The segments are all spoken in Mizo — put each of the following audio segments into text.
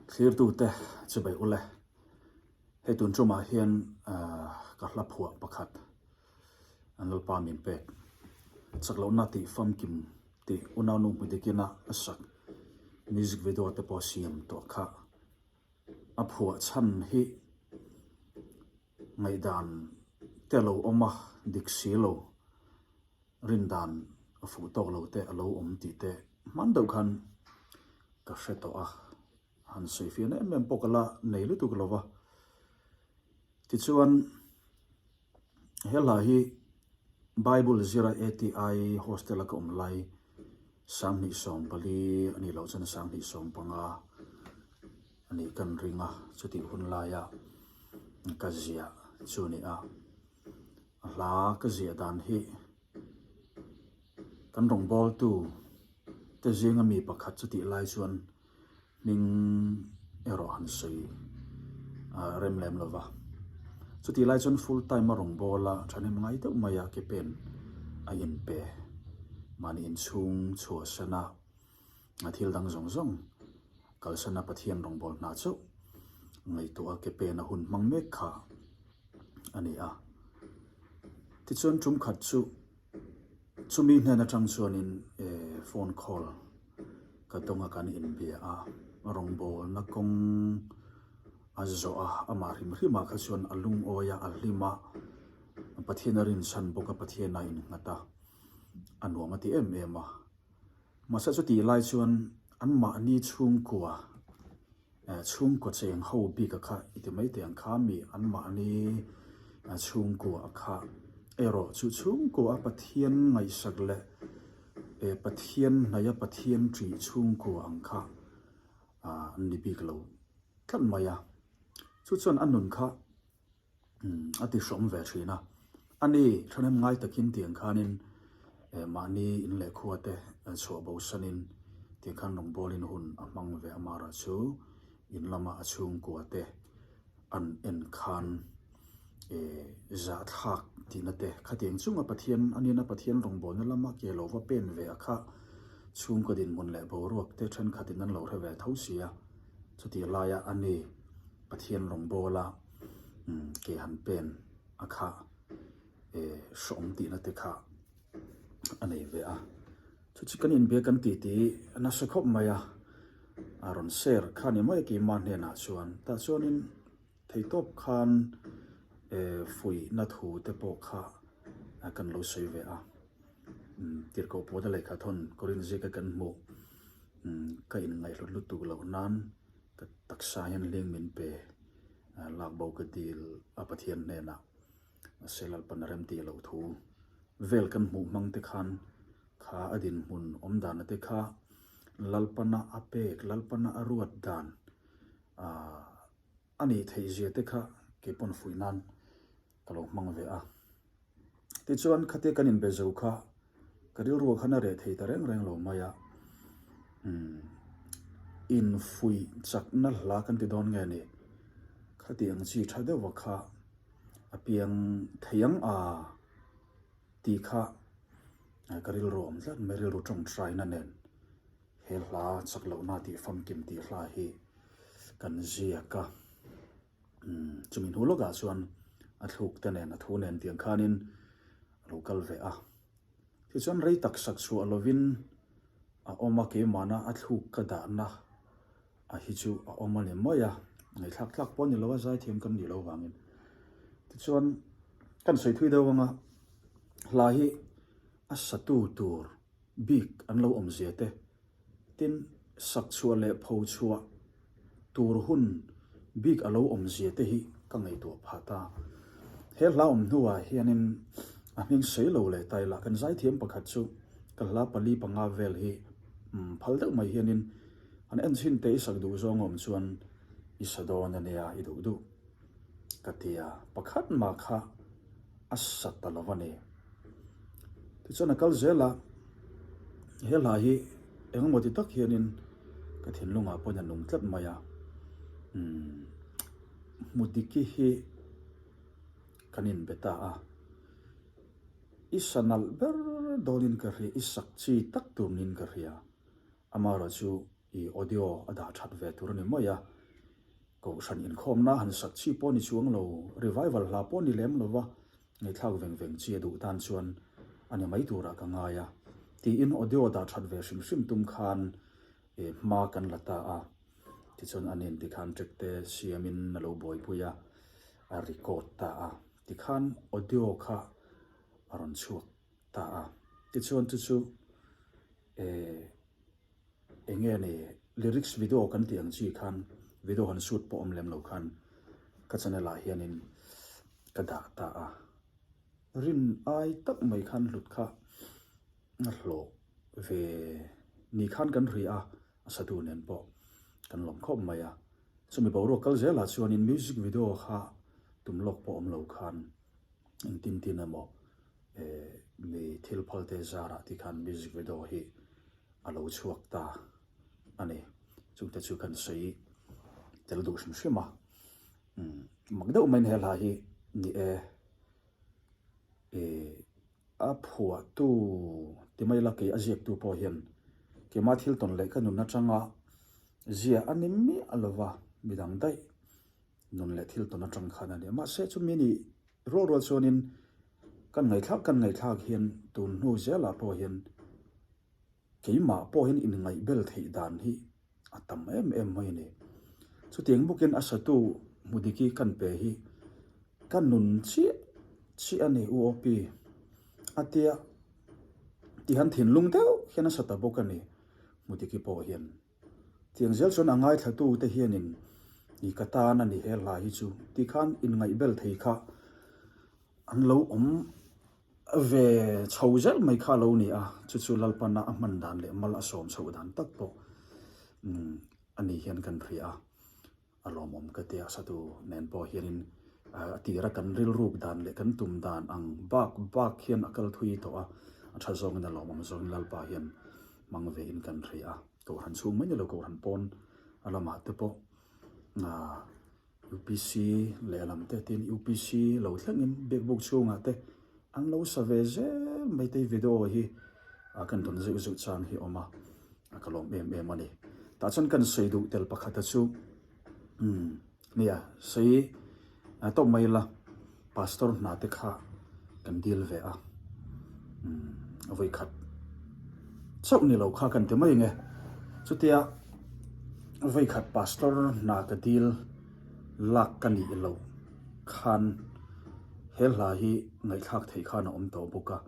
Thlirtute chu bei ule. Hei tun tumah hian ka hla phuah pakhat an Lalpa min pek chak lohna tih famkim tih unaunu hmu dikina a sak music video te pawh siam tawh kha a phuah chhan hi ngaihdan te a lo awm a, dik si lo, rindan a fuh tawk lo te a lo awm tih te hman deuh khan ka hre tawh a, han sawi fiah na em em pawh ka la nei lutuk lo va. Tichuan he hla hi Bible zira ATI hostel a ka awm lai 2014 a nih loh chuan 2015 a nih kan ring a, chutih hun laia ka ziah chu a ni a. A hla ka ziah dan hi kan rawngbawltu te zinga mi pakhat chutih lai chuan hming erawh han sawi rem lem lo va. Chutih lai chuan full time a rawngbâwl a thahnem ngai deuh mai a ke pen a inpe mahni inchhung chhuahsan a, a thil dang zawng zawng kalsan a Pathian rawngbâwl hna chauh ngaihtuah a ke pen a hun hmang mek kha a ni a. Tichuan tum khat chu chumi hnen atang chuanin phone call ka dawng a kan inbia a, rawngbawlna kawng a zawh a, amah hrim hrimah kha chuan a lungawi a, a hlim a, Pathian a rinchhan bawk a, Pathian a innghat a, a nuam a ti em em a. Mahse chutih lai chuan anmahni chhungkua chhungkaw cheng ho bik a kha i ti mai teh ang kha mi anmahni chhungkua a kha erawh chu chhungkua a Pathian ngaihsak leh Pathian hnaih a Pathian ṭih chhungkua ang kha an ni bik lo tlat mai a. Chu chuan a nun kha a ti hrawm ve thin a. A ni, thahnem ngai takin tiang khanin mahni in leh khua te chhuah bo sanin tiang khan rawngbawlin hun a hmang ve a mara chu in lama a chhungkua te an en khan zahthlak tihna te khatiang chunga Pathian a nina Pathian rawngbawlna lama ke lo va pen ve a kha chhungkaw dinhmun leh boruak te thenkhatin an lo hre ve tho si a, chutih laia a ni. Pathian rawngbawla ke han pen a kha hrawm tihna te kha a nei ve a. Chu chu kan inbia kan ti ti nasa khawp mai a, a rawn share kha ni mai a keimah hnenah chuan. Tah chuanin theitawp khan fuihna thu te pawh kha kan lo sawi ve a. Tirhkoh pawhna lehkha thawn Korin zika kan hmuh ka inngaihhlut lutuk loh nan Ka taksa hian hling min pe, lak bo ka dil a Pathian hnenah mahse Lalpan a rem tih loh thu vel kan hmuh hmang te khan kha a dinhmun awm dana te kha Lalpana a pek, Lalpana a ruat dan a nih theih zia te kha keipawn fuih nan ka lo hmang ve a. Tichuan khatia kan inbe zo kha ka rilru ah khan a reh thei ta reng reng lo mai a, umm infuih chakna hla kan ti dawn nge ni, khati ang chi tha deuh a kha a piang thei ang a tih kha ka rilru awm tlat mai, rilru tawngtaina nen he hla chak lohna tih famkim tih hla hi kan ziak a. Chumi hnu lawkah chuan a thluk te nen a thu nen tiang khanin a lo kal ve a. Tichuan rei tak sak chhuah lovin a awm a, keimahna a thluk ka dahna a hi chu a awm a ni mai a, ngaihthlak tlak pawh a ni lo a, zaithiam kan nih loh vangin. Tichuan kan sawi thui deuh anga hla hi a satu tur bik an lo awm zia te Tin, sak chhuah leh pho chhuah tur hun bik a lo awm zia te hi ka ngaihtuah phah ta. He hla awm hnuah hianin a hming sawi lo leh ta ila kan zaithiam pakhat chu ka hla pali panga vel hi phal deuh mai hianin an en chhin teh i sak duh zawng awm chuan i sa dawn a nia i duh duh ka ti a, pakhat mah kha a sa ta lo a ni. Tichuan a kal zel a, he hla hi engemaw ti tak hianin ka thinlungah pawhin a nung tlat mai a, umm Hmudiki hi kan inbe ta a, i sa nalh ber dawnin ka hria, i sak chi tak tur niin ka hria, amaherawhchu i audio a dah that ve tur a ni mai a. Kohhran inkhawmna han sak chi pawh ni chuang lo, revival hla pawh ni lem lova ngaihthlak veng veng chi a duh tan chuan a ni mai turah ka ngai a, tiin audio dah that ve hrim hrim tum khan hma kan la ta a. Tichuan a nen tikhan track te siamin a lo buaipui a, a record ta a. Tikhan audio kha a rawn chhuak ta a. Tichuan chu chu eh. Eng nge ni lyrics video kan tih ang chi khan video han shoot pawh awm lem lo khan ka channel ah hianin ka dah ta a, rin ai tak mai khan hlut kha a hlawh ve ni khan kan ri a, a satu nen pawh kan lawm khawp mai a, chumi boruak kal zelah chuanin music video kha tum lawk pawh awm lo khan engtin tin emaw eh mi thil phal te zarah tikhan music video hi a lo chhuak ta a ni. Chungte chu kan sawi tel duh hrim hrim a. Umm mak deuh maiin he hla hi ni e. Ih a phuahtu ti mai ila kei a ziaktu pawh hian keimah thil tawn leh ka nun atanga zia a ni miah lova midang daih nun leh thil tawn atang khan a ni. Mahse chumi ni rual rual chuanin kan ngaihthlak kan ngaihthlak hian tun hnu zelah pawh hian Keimah pawh hian inngaihbel theih dan hi a tam em em mai a ni. Chutiang bawkin a satu hmudiki kan pe hi ka nun chiah chiah a ni UOP a tia tihan thinlung deuh hian a sa ta bawk a ni hmudiki pawh hian. Tiang zel chuan a ngaithlatu te hianin i ka tan a ni he hla hi chu tikhan inngaihbel thei kha an lo awm ve chho zel mai kha a lo ni a, chu chu Lalpana a hman dan leh mal a sawm chhoh dan tak pawh a ni hian kan hria a, a lawmawm ka tia satu nen pawh hianin a tira kan rilruk dan leh kan tum dan ang bak bak hian a kal thui tawh a, a tha zawngin a lawmawm zawngin Lalpa hian hmang ve in kan hria a, Kohhran chhung mai ni lo Kohhran pawn a lamah te pawh UPC lehlam te tin UPC lo thlengin biakbuk chhungah te an lo sa ve zel mai te video hi a kan rawn zeuh zeuh chang hi awm a, a ka lawm em em a ni. Tah chuan kan sawi duh tel pakhata chu umm nia sawi tawp mai ila pastor hna te kha kan dil ve a umm vawikhat chauh ni lo kha kan ti mai nge chutia vawikhat pastor hna ka dil lak ka nih loh khan he hla hi ngaihthlak theih khan a awm tawh bawk a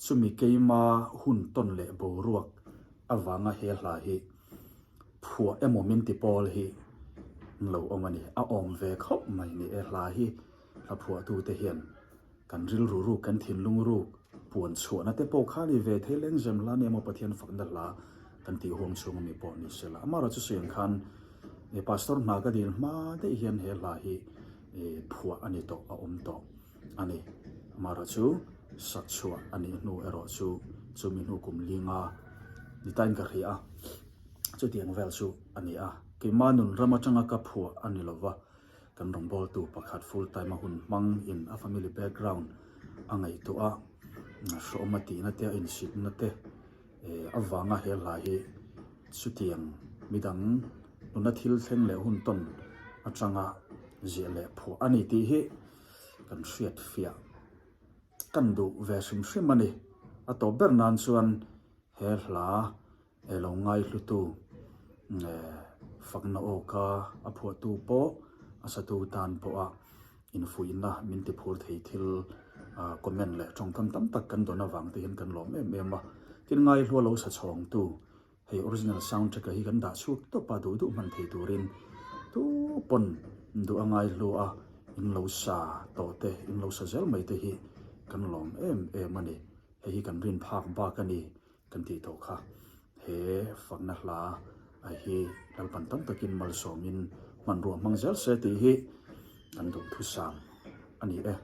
chumi keima hun tawn leh boruak avanga he hla hi phuah emaw min ti pawl hi an lo awm a ni. A awm ve khawp mai ni e hla hi hla phuahtute hian kan rilru ruk, kan thinlung ruk puan chhuahna te pawh kha ni ve thei lengzem hla ni emaw Pathian fakna hla kan tih huang chhung ami pawh ni se la. Amaherawhchu chu sawi ang khan Pastor hna ka dil hma daih hian he hla hi phuah a ni tawh, a awm tawh a ni. Amaherawhchu sak chhuah a nih hnu erawh chu chumi hnu kum linga ni tain ka hria a, chutiang vel chu a ni a. Keimah nun ram atanga ka phuah a ni lova, kan rawngbawltu pakhat full time a hun hmang in a family background a ngaihtuah a, hrawm a tihna te a insitna te avanga he hla hi chutiang midang nuna thil thleng leh hun tawn atanga ziah leh phuah a ni tih hi kan hriat fiah kan duh ve hrim hrim a ni. A tawp ber nan chuan he hla He lo ngaihlutu fakna awka a phuahtu pawh a satu tan pawha infuihna min tiphur thei thil comment leh tawngkam tam tak kan dawn avang te hian kan lawm em em a. Tin ngaihlua lo sa chhawngtu hei original sound track hi kan dah chhuak tawp a duh duh hman thei turin tu pawn duh a ngaihlua in lo sa tawh te in lo sa zel mai te hi kan lawm em em a ni. Hei hi kan rin phak bak a ni. Kan tih tawh kha he fakna hla a hi Lalpan tam takin malsawmin hmanrua hmang zel se tih hi kan duhthusam a ni e.